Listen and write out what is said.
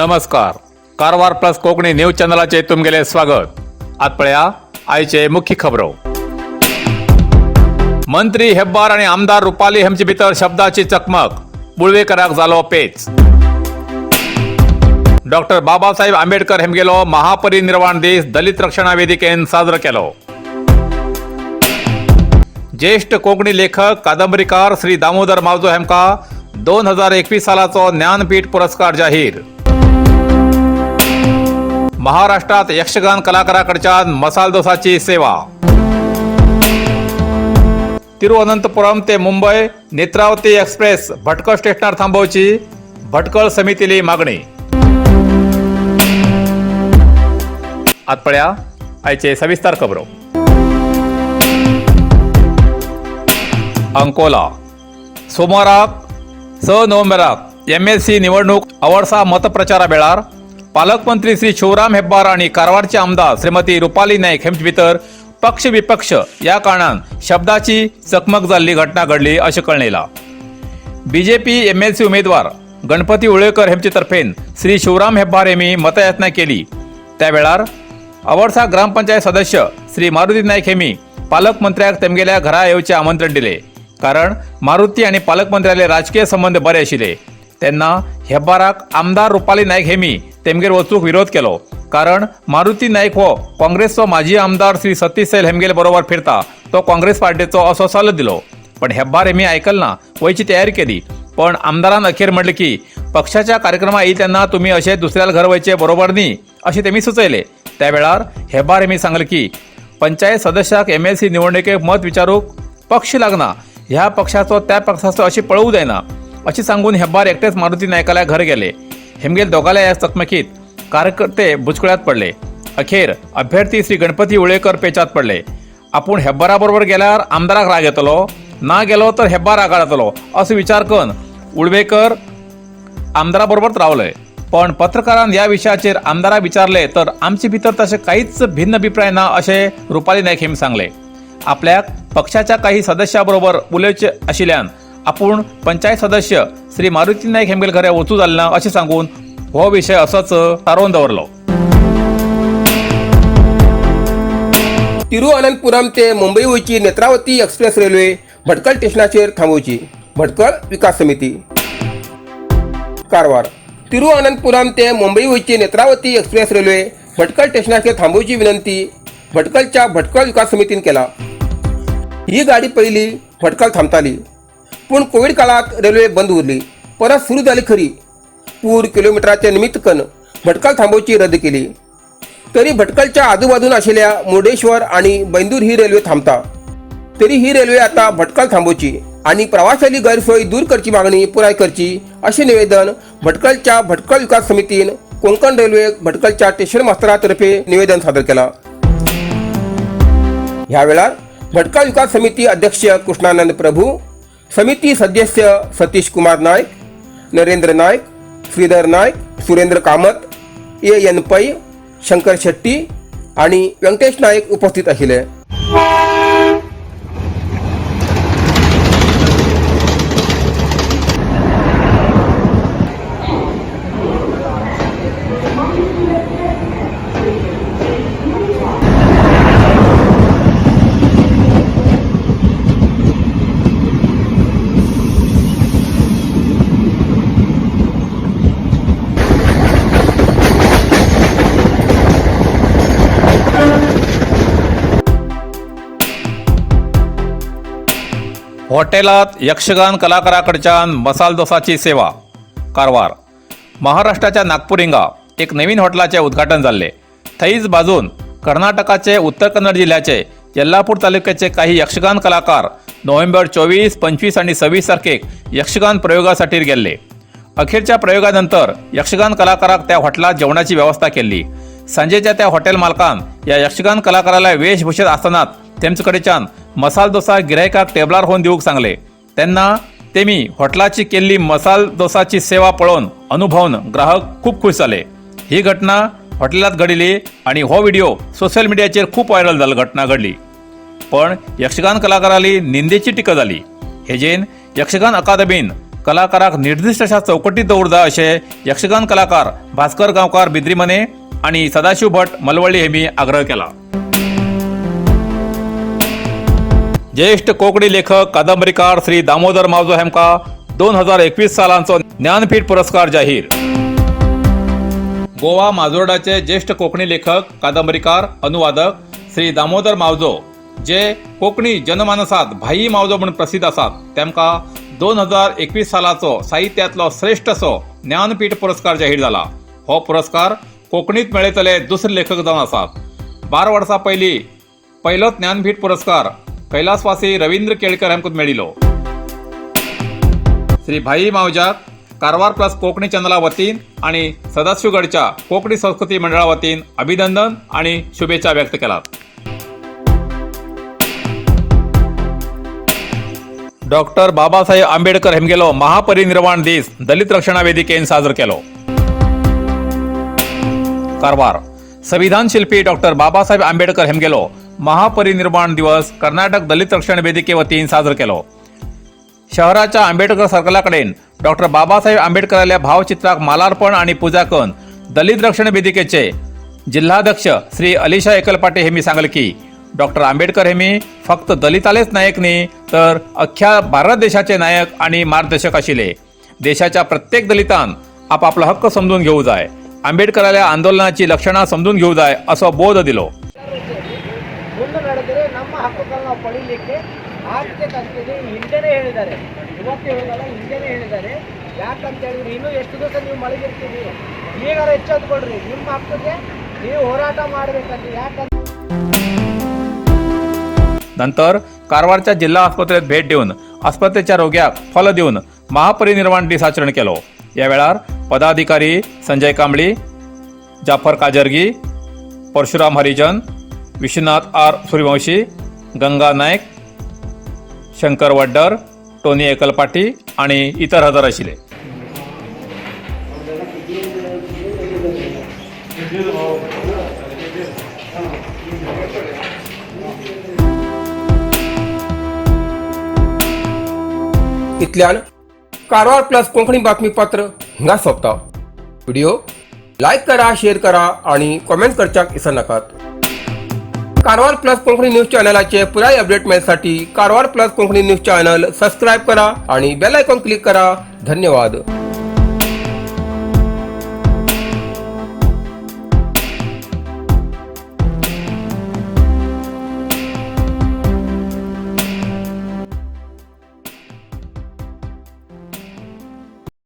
नमस्कार, Karwar plus Konkani news चॅनलाचे तुमगेले स्वागत. आत पळया आयचे मुख्य खबरो. मंत्री हेब्बार आणि आमदार रुपाली हेमचे भितर शब्दाची चकमक, बुळवेकराक जालो पेच. डॉक्टर बाबासाहेब आंबेडकर हेमगेलो महापरिनिर्वाण दीस दलित रक्षणा वेदिकेन साजरो केलो. ज्येष्ठ कोंकणी लेखक कादंबरीकार श्री दामोदर मावजो हेमका 2021 सालाचो ज्ञानपीठ पुरस्कार जाहीर. महाराष्ट्रात यक्षगान कलाकाराकडच्यान मसाल डोसाची सेवा. तिरुअनंतपुरम ते मुंबई नेत्रावती एक्सप्रेस भटकळ स्टेशनार थांबोवची भटकळ समितीली मागणी. आत पळया आयचे सविस्तर खबरो. अंकोला सोमाराक 6 नोव्हेंबराक एमएलसी निवडणूक अवर्सा मतप्रचारा वेळार पालकमंत्री श्री शिवराम हेब्बार आणि कारवारचे आमदार श्रीमती रुपाली नाईक हेमचे भितर पक्ष विपक्ष या कारणान शब्दाची चकमक जाल्ली घटना घडली अशें कळून येयलां. बीजेपी एमएलसी उमेदवार गणपती उळेकर हेमचे तर्फेन श्री शिवराम हेब्बार हेमी मतयाचना केली. त्या वेळार अवर्सा ग्रामपंचायत सदस्य श्री मारुती नाईक हेमी पालकमंत्र्याक तेमगेल्या घरा येवचें आमंत्रण दिले, कारण मारुती आनी पालकमंत्र्याले राजकीय संबंद बरे आशिल्ले. तेन्ना हेब्बाराक आमदार रुपाली नाईक हेमी तेमगेर वचूंक विरोध केलो, कारण मारुती नाईक हो काँग्रेसचो माजी आमदार श्री सतीश सैल हेमगेले बरोबर फिरता, तो काँग्रेस पार्टीचो असो सल्लो दिलो. पण हेब्बार हेमी आयकल ना, वयची तयारी केली. पण आमदारान अखेर म्हणले की पक्षाच्या कार्यक्रमा येईल तेन्ना तुम्ही असे दुसऱ्याला घर वयचे बरोबर न्ही, अशें तेमी सुचयले. त्या वेळार हेब्बार हेमी सांगले की पंचायत सदस्याक एमएलसी निवडणुकेक मत विचारूंक पक्ष लागना, ह्या पक्षाचो त्या पक्षाचो अशी पळोवंक जायना, अशें सांगून हेब्बार एकटेच मारुती नायकाल्या घर गेले. हेमगेल दोगाल्या ह्या चकमकीत कार्यकर्ते बुचकुळ्यात पडले. अखेर अभ्यर्थी श्री गणपती उळेकर पेचात पडले. आपूण हेब्बारा बरोबर गेल्यार आमदाराक राग येतलो, ना गेलो तर हेब्बार रागार जातलो असो विचार करून उळवेकर आमदारा बरोबरच रावले. पण पत्रकारान ह्या विशयाचेर आमदाराक विचारले तर आमचे भितर तशें कांयच भिन्न अभिप्राय ना अशें रुपाली नायक हेमी सांगले. आपल्याक पक्षाच्या काही सदस्या बरोबर उलोवचें आशिल्ल्यान आपूण पंचायत सदस्य श्री मारुती नायक हेमगेल घरा वचूं जालें ना अशें सांगून हो विशय असोच थारोवन दवरलो. तिरुअनंतपुरम ते मुंबई वयची नेत्रावती एक्सप्रेस रेल्वे भटकळ स्टेशनाचेर थांबोवची, भटकळ विकास समिती. कारवार. तिरुअनंतपुरम ते मुंबई वयची नेत्रावती एक्सप्रेस रेल्वे भटकळ स्टेशनाचेर थांबोवची विनंती भटकळच्या भटकळ विकास समितीन केला. ही गाडी पयली भटकळ थांबताली, पूण कोवीड काळात रेल्वे बंद उरली. परत सुरू जाली खरी, पूर किलोमिटराचे निमित्त कन भटकळ थांबोवची रद्द केली. तरी भटकळच्या आजूबाजून आशिल्ल्या मुर्डेश्वर आणि बैंदूर ही रेल्वे थांबता. तरी ही रेल्वे आता भटकळ थांबोवची आणि प्रवाशाली गैरसोय दूर करची मागणी पुराय करची असे निवेदन भटकळच्या भटकळ विकास समितीन कोंकण रेल्वे भटकळच्या स्टेशन मास्तरातर्फे निवेदन सादर केला. ह्या वेळार भटकळ विकास समिती अध्यक्ष कृष्णानंद प्रभू, समिती सदस्य सतीश कुमार नायक, नरेंद्र नायक, श्रीधर नायक, सुरेंद्र कामत, ए एन पै, शंकर शेट्टी आणि व्यंकटेश नायक उपस्थित आशिल्ले. हॉटेलात यक्षगान कलाकाराकडच्यान मसाल डोसाची सेवा. कारवार. महाराष्ट्राच्या नागपूर हिंगा एक नवीन हॉटेलाचे उद्घाटन जाल्ले. थंयच बाजून कर्नाटकाचे उत्तर कन्नड जिल्ह्याचे येल्लापूर तालुक्याचे काही यक्षगान कलाकार नोव्हेंबर 24, 25 आणि 26 तारखेक यक्षगान प्रयोगासाठी गेल्ले. अखेरच्या प्रयोगानंतर यक्षगान कलाकाराक त्या हॉटेलात जेवणाची व्यवस्था केल्ली. सांजेच्या त्या हॉटेल मालकान या यक्षगान कलाकाराला वेशभूषेत आसतानाच तेमचे कडच्यान मसाल डोसा गिरायकाक टेबलार होवन दिवंक सांगले. तेन्ना तेमी हॉटेलाची केल्ली मसाल डोसाची सेवा पळोवन अनुभवून ग्राहक खूब खूश जाले. ही घटना हॉटेलात घडिल्ली आणि हो व्हिडिओ सोशल मिडियाचेर खूब व्हायरल जाल्लो घटना घडली. पण यक्षगान कलाकाराली निंदेची टिका जाली. हेजेन यक्षगान अकादमीन कलाकाराक निर्दिश्ट अशा चौकटीत दवरूं जाय अशें यक्षगान कलाकार भास्कर गांवकार बिद्रीमने आनी सदाशिव भट मलवळ्ळी हेमी आग्रह केला. ज्येष्ठ कोंकणी लेखक कादंबरीकार श्री दामोदर मावजो हेमका 2021 सालांचो ज्ञानपीठ पुरस्कार जाहीर. गोवा माजोर्डाचे ज्येष्ठ कोंकणी लेखक, कादंबरीकार, अनुवादक श्री दामोदर मावजो, जे कोंकणी जनमानसात भाई मावजो म्हूण प्रसिद्ध आसात, तेमकां 2021 सालाचो साहित्यांतलो श्रेश्ठ असो ज्ञानपीठ पुरस्कार जाहीर जाला. हो पुरस्कार कोंकणीत मेळयतले दुसरे लेखक जावन आसात. 12 वर्सां पयलीं पयलोच ज्ञानपीठ पुरस्कार कैलासवासी रवींद्र केळकर हांकां मेळिल्लो. श्री भाई मावजाक कारवार प्लस कोंकणी चॅनला वतीन आणि सदाशिवगडच्या कोंकणी संस्कृती मंडळा वतीन अभिनंदन आणि शुभेच्छा व्यक्त केलात. डॉक्टर बाबासाहेब आंबेडकर हेमगेलो महापरिनिर्वाण दीस दलित रक्षणा वेदिकेन साजरो केलो. कारवार. संविधान शिल्पी डॉक्टर बाबासाहेब आंबेडकर हेमगेलो महापरिनिर्वाण दिवस कर्नाटक दलित रक्षण वेदिके वतीन साजरो केलो. शहराच्या आंबेडकर सर्कलाकडेन डॉक्टर बाबासाहेब आंबेडकराल्या भावचित्राक मालार्पण आणि पूजा करून दलित रक्षण वेदिकेचे जिल्हाध्यक्ष श्री अलिशा एकलपाटे हेमी सांगले की डॉक्टर आंबेडकर हेमी फक्त दलितालेच नायक न्ही, तर अख्ख्या भारत देशाचे नायक आणि मार्गदर्शक आशिल्ले. देशाच्या प्रत्येक दलितान आपापलो हक्क समजून घेऊ जाय, आंबेडकराल्या आंदोलनाची लक्षणां समजून घेऊ जाय असो बोध दिलो. ಮುಂದೆ ನಡೆದರೆ ನಮ್ಮ ಹಕ್ಕುಗಳನ್ನ ನಾವು ಪಡೀಲಿಕ್ಕೆ ಆಗ್ತದೆ ಅಂತೇಳಿ ಹಿಂದೆನೇ ಹೇಳಿದ್ದಾರೆ. ಇವತ್ತು ಹೇಳೋದಲ್ಲ, ಹಿಂದೆನೇ ಹೇಳಿದ್ದಾರೆ. ಯಾಕಂತ ಹೇಳಿದ್ರೆ, ಇನ್ನೂ ಎಷ್ಟು ದಿವಸ ನೀವು ಮಲಗಿರ್ತೀರಿ? ಈಗ ಎಚ್ಚೆತ್ಕೊಳ್ರಿ. ನಿಮ್ಮ ಹಕ್ಕಿಗೆ ನೀವು ಹೋರಾಟ ಮಾಡಬೇಕಂತ ಯಾಕಂತ नंतर कारवारच्या जिल्हा आस्पत्रेत भेट दिवन आस्पत्रेच्या रोग्याक फल दिवन महापरिनिर्वाण दीस आचरण केलो. या वेळार पदाधिकारी संजय कांबळी, जाफर काजरगी, परशुराम हरिजन, विश्वनाथ आर सूर्यवंशी, गंगा नायक, शंकर वड्डर, टोनी एकलपाटी आणि इतर हजर आशिल्ले. इतल्यान कारवार प्लस कोंकणी बातमीपत्र हिंगा सोंपता. व्हिडिओ लायक करा, शेअर करा आणि कॉमेंट करच्याक विसरनाकात. कारवार प्लस कोंकणी न्यूज चॅनलाचे पुराय अपडेट मेळसाठी Karwar plus Konkani news channel subscribe करा आणि बेल आयकॉन क्लिक करा. धन्यवाद.